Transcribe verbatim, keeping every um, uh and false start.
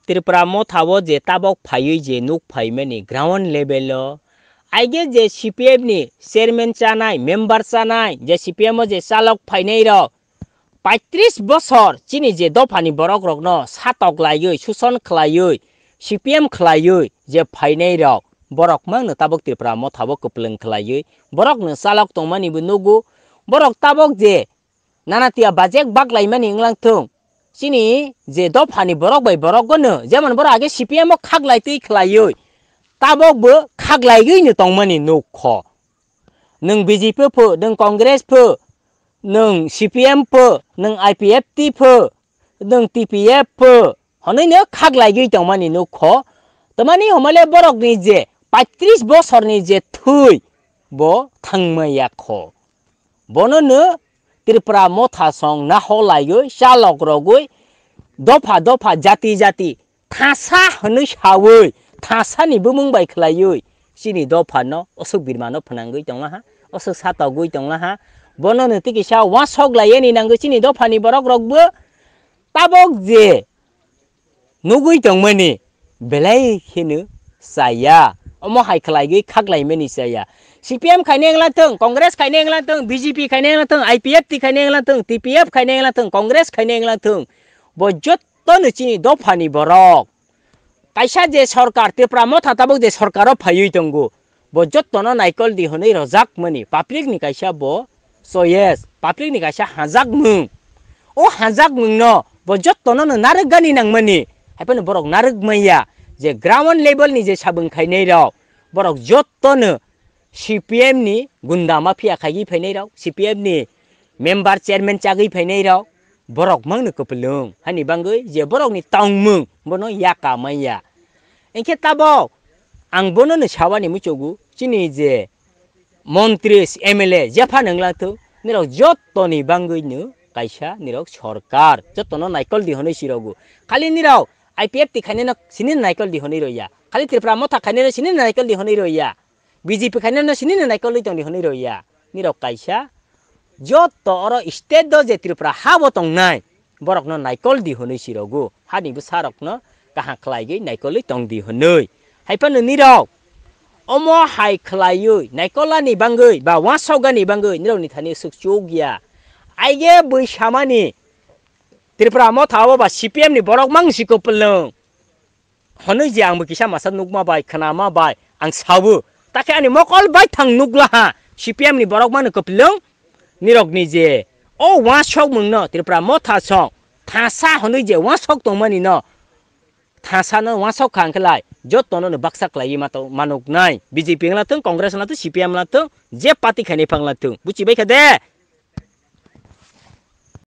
Tripura Motha o je tabok phaiwi je nuk phaimani ground level o, aige je C P M ni chairman chanai, member chanai, je C P M o je chalok phainai rok, paitris bosor chini je dophani borok rokno satok laiwi, suson khlaiwi, C P M khlaiwi je phainai rok, borok mangno tabok Tripura Motha o kwplwng khlaiwi, borokno chalok tongmani bo nugo, borok tabok je nana tiya bajek baklaimani wnglang thung. Chini je dophani borok bai borok gono, jemon borok age C P M o khaklai twi khlaiwi, tabok bo khaklaigwino tongmani nukho. Nwng B J P pho, nwng Congress pho, nwng C P M pho, nwng I P F T pho, nwng T P F pho, hwnwi no khaklaigwi tongmani nukho. Tamani homole borokni je paitris bosorni je thwi bo thangmaya kho. Bono no Tripura Motha song naho laiwi, chalok rogwi, dopha dopha, jati jati, thasa hwnwi sawi, thasani bumung bai khlaiwi, chini dophano, Ashok Birmano phnangwi tonglaha, Ashok satogwi tonglaha. Bono no tei kisa uansok laiyani nangwi chini dophani borok rokbo tabok je nugwi tongmani belai kheno chaya. Omo hai khlaigwi khaklaimani chaya. C P M khaina wngla thung, Congress khaina wngla thung, B J P khaina wngla thung, I P F T khaina wngla thung, T P F khaina wngla thung, Congress khaina wngla thung. Bo jotto no chini dophani borok. Kaisa je sorkar, Tripura Motha tabok je sorkaro phaiwi tongo, bo jottono naikol di hwnwi rojak mani, public ni kaisa bo choice, public ni kaisa hanjakmung. O hanjakmungno bo jottono no narwk gani nangmani, haiphano borok narwk manya je ground level ni je sabung khainai rok, borok jottono C P M ni gunda mafia khaigwi phainai rok, C P M ni member chairman chagwi phainai rok, borok mangno kwplwng hani bangwi je borokni tongmung bono yaka manya. Hinkhe tabok ang bono no sawani muchugo, chini je montri, M L A jephano wngla thung, nirok jottoni bangwi no kaisa nirok sorkar, jottono naikol di hwnwi sirogo. Khali nirok I P F T khainai no sini naikol di hwnwi roya, khali Tripura Motha khainai no sini naikol di hwnwi roya. B J P khainano sini no naikol di tongdi hwnwi roya. Nirok kaisa jotto oro state do je Tripura ha bo tongnai, borokno naikol di hwnwi sirogo. Hani bwsarokno kaham khlaigwi naikol di tongdi hwnwi. Haiphano nirok omo hai khlaiwi naikolani bangwi ba uansokgani bangwi nirokni thani swk chuk ya. Aige bwi samani Tripura Motha o ba C P M ni borok mang si kwplwng. Hwnwi je ang bo kisa masa nukma bai, khnama bai ang sawo. Takhe ani mokol bai thang nukla ha, C P M ni borok mano kwplwng nirokni je o uansok mungno Tripura Motha song thasa hwnwi je uansok tongmani no, thasa no uansok kha hwnkhe lai jotto no baksa khlaiwi ma tong, manuknai. B J P wngla thung, Congress wngla thung, C P M wngla thung, je party khainai phang wngla thung. Buchi bai kha de?